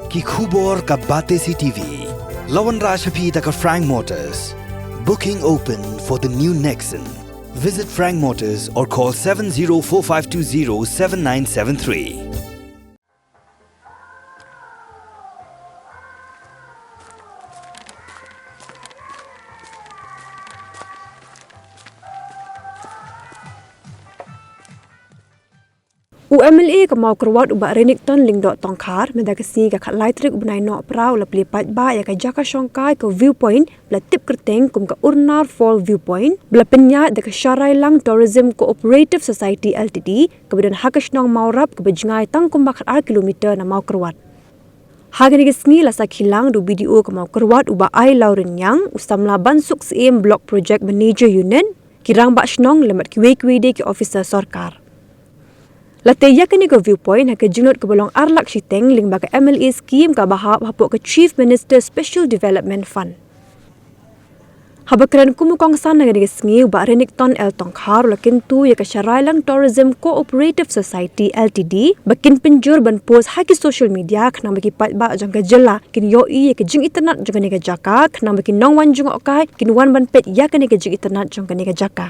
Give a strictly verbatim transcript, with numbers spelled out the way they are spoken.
Ki khubor ka Batesi T V. La wanrah sha phi da ka Frank Motors. Booking open for the new Nexon. Visit Frank Motors or call seven zero four five two zero seven nine seven three. U M L A ka Mawkyrwat u Bah Renikton Lyngdoh Tongkhar mynta ka sngi ka khatlai tarik u bnai Nohprah u la plie paidbah ïa ka jaka shongkai ka Viewpoint ba la tip kyrteng kum ka Urnar Fall Viewpoint ba la pynïaid da ka Sharailung Tourism Cooperative Society L T D kaba don ha ka shnong Mawrap kaba jngai tang kumba khatar kilometer na Mawkyrwat. Ha kane ka sngi la sakhi lang da u B D O ka Mawkyrwat u Bah Ailawrynniang, u samla Bansuk Syiem Block Project Manager Unit, ki rangbah shnong lem bad kiwei kiwei de ki officer sorkar. La tei ïa kane ka Viewpoint ha ka jinglut kaba long ar lak shiteng lyngba ka M L A scheme kaba hap hapoh ka Chief Minister Special Development Fund. Haba kren kum u kongsan ha kane ka sngi u Bah Renikton L Tongkhar u la kyntu ïa ka Sharailung Tourism Cooperative Society L T D ba kin pynjur ban post ha ki social media khnang ba ki paidbah jong ka jylla kin ïohi ïa ka jingitynnad jong kane ka jaka khnang ba ki nongwan jngohkai kin wan ban peit ïa kane ka jingitynnad jong kane ka jaka.